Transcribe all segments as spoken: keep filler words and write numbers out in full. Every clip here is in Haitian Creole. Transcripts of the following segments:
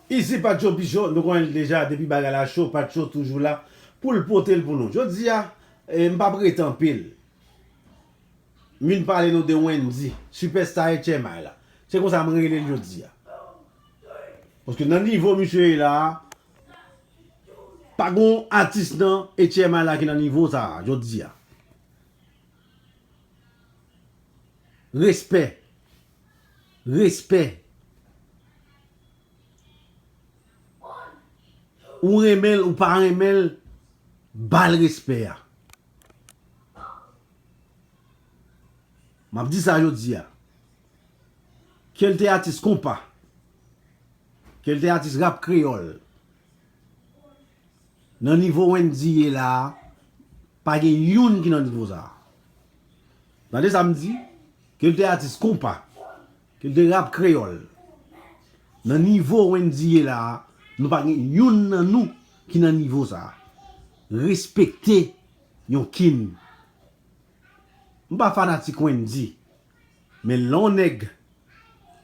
Ici Patcho Picho, nou konnen l deja, depi bagay la cho, Patcho toujou la pou l pote l pou nou. Jodi a, eh, m p ap rete anpil. M vin pale nou de Wendy, sipèsta H M I la. Se konsa m rele l jodi a. Paske nan nivo misye ye la, pa gon atis nan H M I la ki nan nivo sa a, jodi a. Respè. Respè. Ou renmen l, ou pa renmen l, ba l respè a. M ap di sa jodi a. Ke l te atis konpa, ke l te atis rap kreyòl, nan nivo Wendy ye la a, pa gen youn ki nan nivo sa a. Tande sa m di, ke l te atis konpa, ke l te rap kreyòl, nan nivo Wendy ye la a, nou pa gen youn nan nou ki nan nivo sa a. Respekte yon king. M pa fanatik Wendy, men lè yon nèg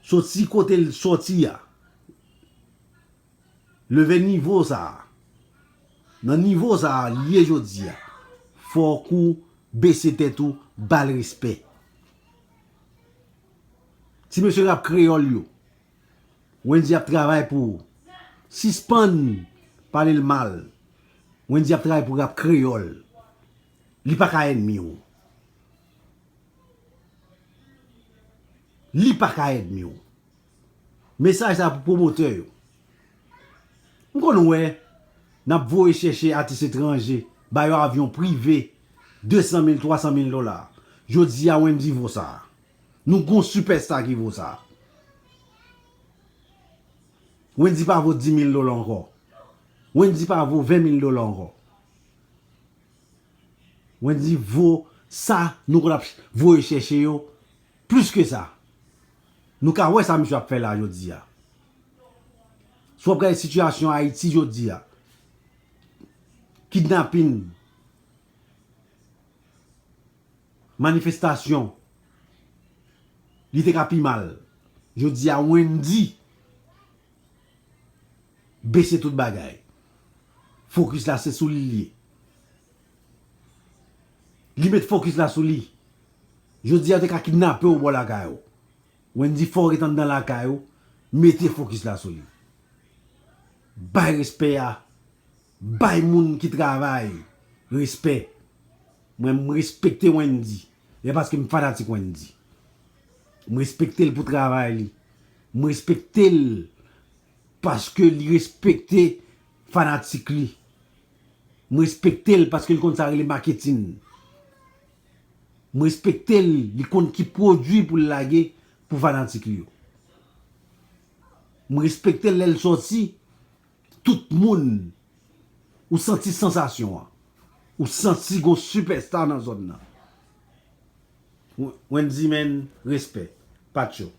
soti kote l soti a, leve nivo sa a, nan nivo sa a li ye jodi a, fòk ou bese tèt ou, ba l respè. Ti mesye rap kreyòl yo, Wendy ap travay pou ou. Sispann pale l mal. Wendy ap travay pou rap kreyòl. Li pa ka ènmi w. Li pa ka ènmi w. Mesaj sa pou pwomotè yo. M konn wè n ap voye chèche atis etranje, ba yo avyon prive, de san mil, twa san mil dola. Jodi a, Wendy vo sa. Nou gon sipèsta ki vo sa. Wendy pa vo dis mil dola ankò. Wendy pa vo ven mil dola ankò. Wendy vo sa nou konn ap voye chèche yo plis ke sa. Nou ka wè sa misye ap fè la jodi a. Si w ap gade sitiyasyon Ayiti jodi a, kidnapin, manifestasyon, li te ka pi mal. Jodi a, Wendy bese tout bagay. Fokis la se sou li li ye. Li met fokis la sou li. Jodi a, yo te ka kidnape w bò lakay ou. Wendy, fò w ret anndan lakay ou, mete fokis la sou li. Bay respè a, bay moun ki travay respè. Mwen, m respekte Wendy. E paske m fanatik Wendy. M respekte l pou travay li. M respekte l paske li respekte fanatik li. M respekte l paske li konn sa rele maketin. M respekte l, li konn ki pwodui pou l lage pou fanatik li yo. M respekte l lè l sòti, tout moun, ou santi sansasyon an. Ou santi gon sipèsta nan zòn nan. Wendy, men, respè. Patcho.